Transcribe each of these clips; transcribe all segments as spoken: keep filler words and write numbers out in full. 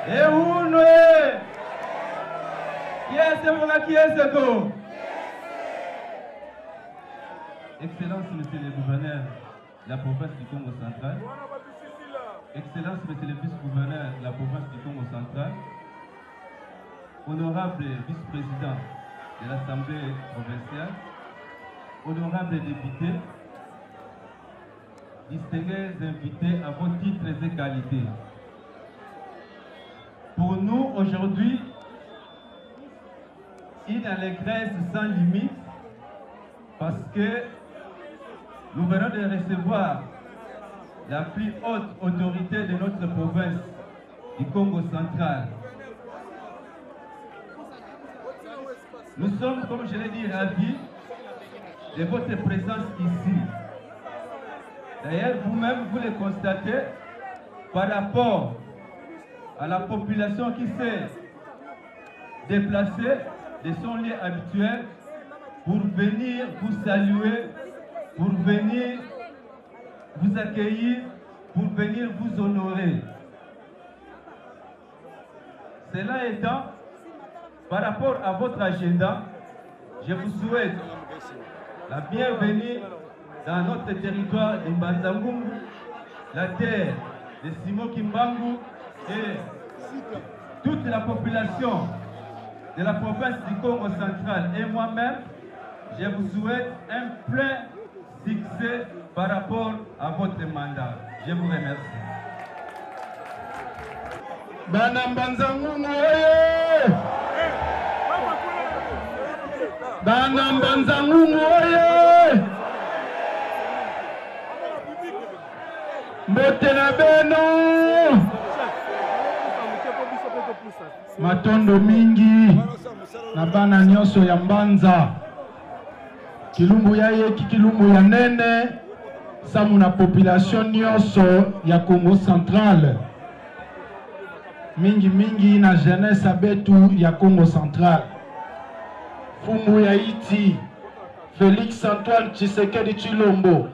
Ehunwe! Kiese mboka kiese ko! Excellences, Monsieur le Gouverneur de la province du Kongo Central, Excellences, Monsieur le Vice-Gouverneur de la province du Kongo Central, Honorable Vice-Président de l'Assemblée provinciale, Honorables députés, distingués invités à vos titres et qualités. Pour nous, aujourd'hui, une allégresse sans limite parce que nous venons de recevoir la plus haute autorité de notre province du Kongo Central. Nous sommes, comme je l'ai dit, ravis de votre présence ici. D'ailleurs, vous-même, vous le constatez par rapport à la population qui s'est déplacée de son lieu habituel pour venir vous saluer, pour venir vous accueillir, pour venir vous honorer. Cela étant, par rapport à votre agenda, je vous souhaite la bienvenue dans notre territoire de Mbanza-Ngungu, la terre de Simon Kimbangu et toute la population de la province du Kongo Central et moi-même, je vous souhaite un plein succès par rapport à votre mandat. Je vous remercie. Bana Mbanza-Ngungu oye! Bana Mbanza-Ngungu oye! Mbote na beno! Matondo mingi na bana nyonso ya Mbanza. Kilumbu ya yaki kilumbu ya nene samu na population nyonso ya Kongo Central, mingi mingi na jeunesse ya beto ya Kongo Central. Mfumu ya insi, Félix Antoine Tshisekedi Tshilombo,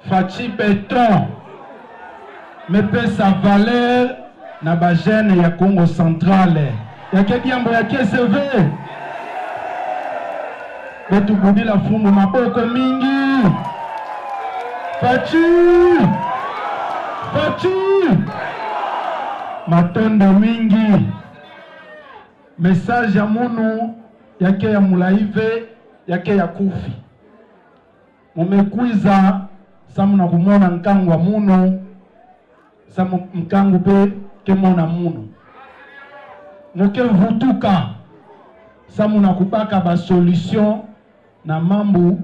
Fatshi Beton, me pesa valeur na ba jeunes ya Kongo Central. Ya ke diambu ya kiese ve? Beto budila mfumu maboko mingi. Fatshi! Fatshi! Matondo mingi. Message ya munu ya ke ya mulayi ve, ya ke ya kufi. Mu me kwiza samu na kumona nkangu ya munu, samu nkangu mpe ke mona munu. Mu ke vutuka samu na kubaka ba solution na mambu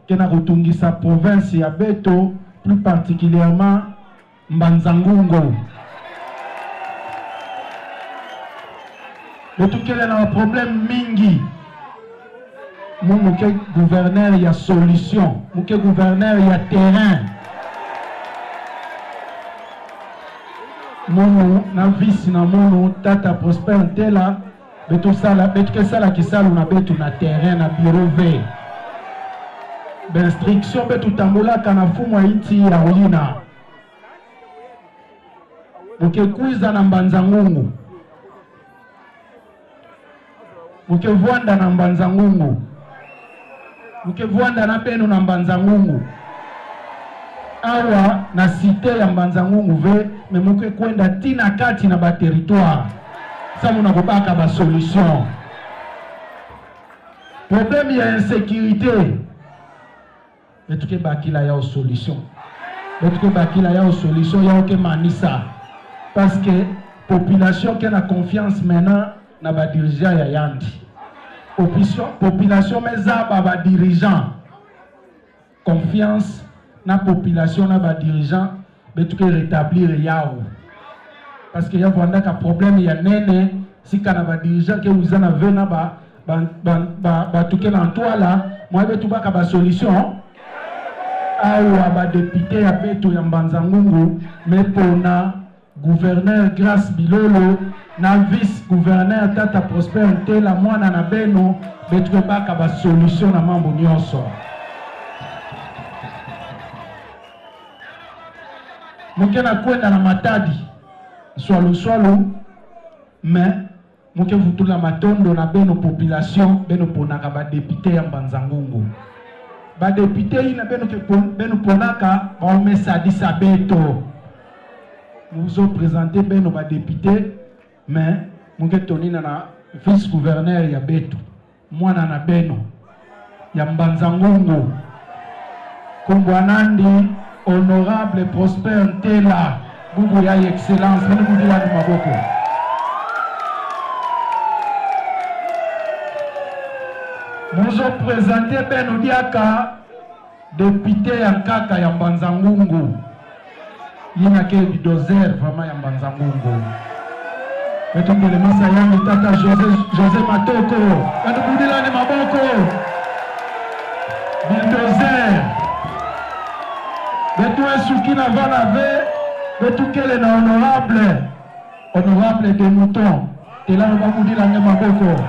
ke na kutungisa province ya beto, plus particulièrement Mbanza-Ngungu. Beto kele na ba problème mingi. Munu ke gouverneur ya solution, munu ke gouverneur ya terrain. Munu na vice na munu, tata Prosper Ntela, beto sala, beto ke sala kisalu na beto na terrain, na bureau ve. Ba instruction beto tambulaka na mfumu ya insi ya yina. Mu ke kwiza na Mbanza-Ngungu. Mu ke vwanda na Mbanza-Ngungu. Mu ke vwanda na beno na Mbanza-Ngungu. Awa na cité ya Mbanza-Ngungu ve, mais mu ke kwenda tii na kati na ba territoire. Samu na kubaka ba solution. Problème ya insécurité. Beto ke bakila yawu solution. Beto ke bakila yawu solution, yawu ke manisa. Parce que population ke na confiance maintenant na ba dirigeants ya yandi. Population, population me zaba ba dirigeants. Confiance na population na ba dirigeants, beto ke rétablir yawu. Parce que ya vwandaka problème ya nene, si kana ba dirigeants ke wizana ve na ba, ba, ba, ba, bato ke na ntwala, mwa beto baka ba solution. Awa ba députés ya beto ya Mbanza-Ngungu, me pona gouverneur Grâce Bilolo, na vice-gouverneur tata Prosper Ntela, mwana na beno, beto ke baka ba solution na mambu nyonso. Mu ke na kwenda na Matadi. Swalo swalo, mais mu ke vutula matondo na beno population, beno ponaka ba député ya Mbanza-Ngungu. Ba député yina beno ke pon-, beno ponaka, bawu me sadisa beto. Mu zo présenter beno ba député, mais mu ke tonina na vice-gouverneur ya beto. Mwana na beno ya Mbanza-Ngungu. Nkumbu a nandi Honorable Prosper Ntela, bubu ya Excellence, beno budila ni maboko. Mu zo présenter beno diaka député ya nkaka ya Mbanza-Ngungu. Yina ke bulldozer vraiment ya Mbanza-Ngungu. Beto telemasa yandi tata José, José Matoko. Beto budila ni maboko. Bulldozer. Beto esuki na vana ve, beto kele na honorable. Honorable de Mouton, tela beno budila nge maboko.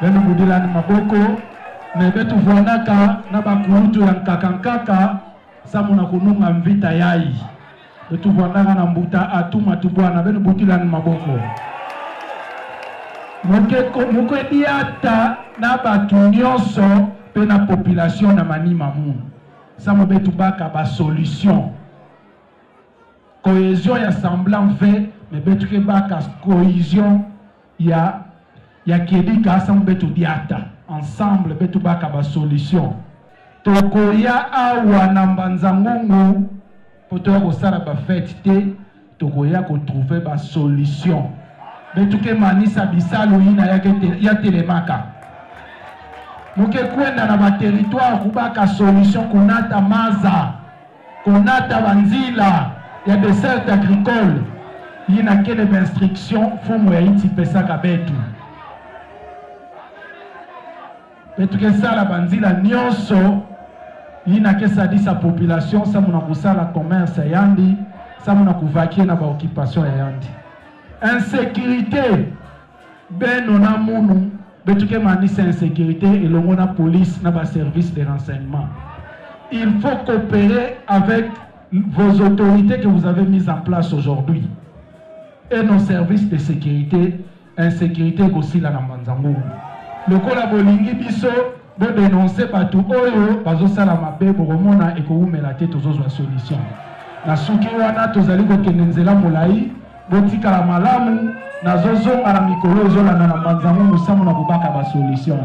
Beno budila ni maboko, mais beto vwanaka na bakulutu ya nkaka nkaka, samu na kununga mvita yayi. Beto vwanaka na mbuta Atou Matubuana, beno budila ni maboko. Mu ke ko-, mu ke diata na bato nyonso, pe na population na manima munu. Samu beto baka ba solution. Cohésion ya semblant ve, mais beto ke baka cohésion ya, ya kiedika samu beto diata. Ensemble, beto baka ba solution. Tokoya awa na Mbanza-Ngungu, po toya kosala ba fête te, tokoya ko trouver ba solution. Beto ke manisa bisalu yina ya ke te-, ya telemaka. Mu ke kwenda na ba territoire kubaka solution, kunata maza, kunata banzila ya desserte agricole, yina kele ba instruction mfumu ya insi pesaka beto. Beto ke sala banzila nyonso yina ke sadisa population samu na kusala commerce ya yandi, samu na kuvaquer na ba occupation ya yandi. Insécurité, beno na munu, beto ke manisa insécurité elongo na police na ba services de renseignement. Il faut coopérer avec vos autorités que vous avez mises en place aujourd'hui et nos services de sécurité. Insécurité ekosila na Mbanza-Ngungu. Lokola bolingi biso bo dénoncer bato oyo bazosala mabe, bokomona ekowumela te, tozozwa solution. Na suki wana tozali kokende nzela molayi, botikala malamu, nazozonga na mikolo ezolanda na Mbanza-Ngungu samu na kobaka ba solution.